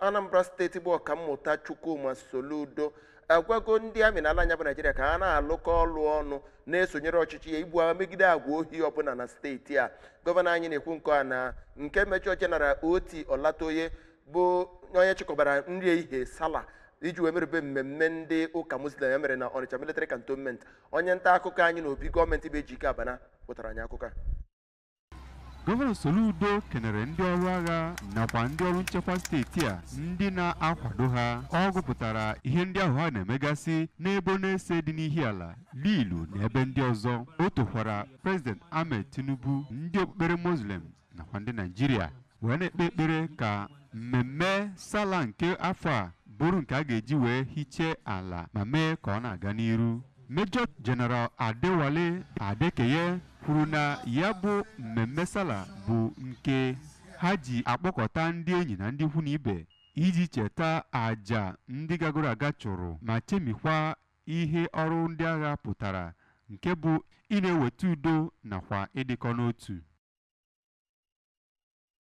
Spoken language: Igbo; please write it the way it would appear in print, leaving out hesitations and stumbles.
Anambra Steeti bụ Ọkammụta Chukwuma Soludo agwago ndị amị n'ala anya bụ Naijiria ka ha na-alụkọ ọlụ ọnụ na-esonyere ọchịchị ya ibu agha megide agwa ohi ọbụla na steeti a. Gọvanọ anyị na-ekwu nke a na nke Major General Oti Olatoye bụ onye chịkọbara nri ehihie Sala iji wee merube mmemme ndị ụka Muslim ya mere na Onitsha Military Cantonment. Onye nta akụkọ anyị na obi gọọmenti bụ Ejike Abana pụtara anyị akụkọ a. Gọvanọ Soludo kenere ndị ọrụ agha nakwa ndị ọrụ nchekwa steeti a ndị na-akwado ha. Ọ gụpụtara ihe ndị ahụ ha na-emegasị n'ebo na-ese dị n'ihi ala Lilu na ebe ndị ọzọ. O tokwara President Ahmed Tinubu, ndị okpukpere Muslim nakwa ndị Naijiria, wee na-ekpe ekpere ka mmemme Sala nke afọ a bụrụ nke a ga-eji wee hichee ala ma mee ka ọ na-aga n'iru. Major General Adewale Adekeye kwuru na ya bụ mmemme Sala bụ nke ha ji akpọkọta ndị enyi na ndị ikwu na ibe iji cheta àjà ndị gagoro aga chụrụ ma chemikwa ihe ọrụ ndị agha pụtara, nke bụ ị na-eweta udo nakwa ịdịkọ n'otu.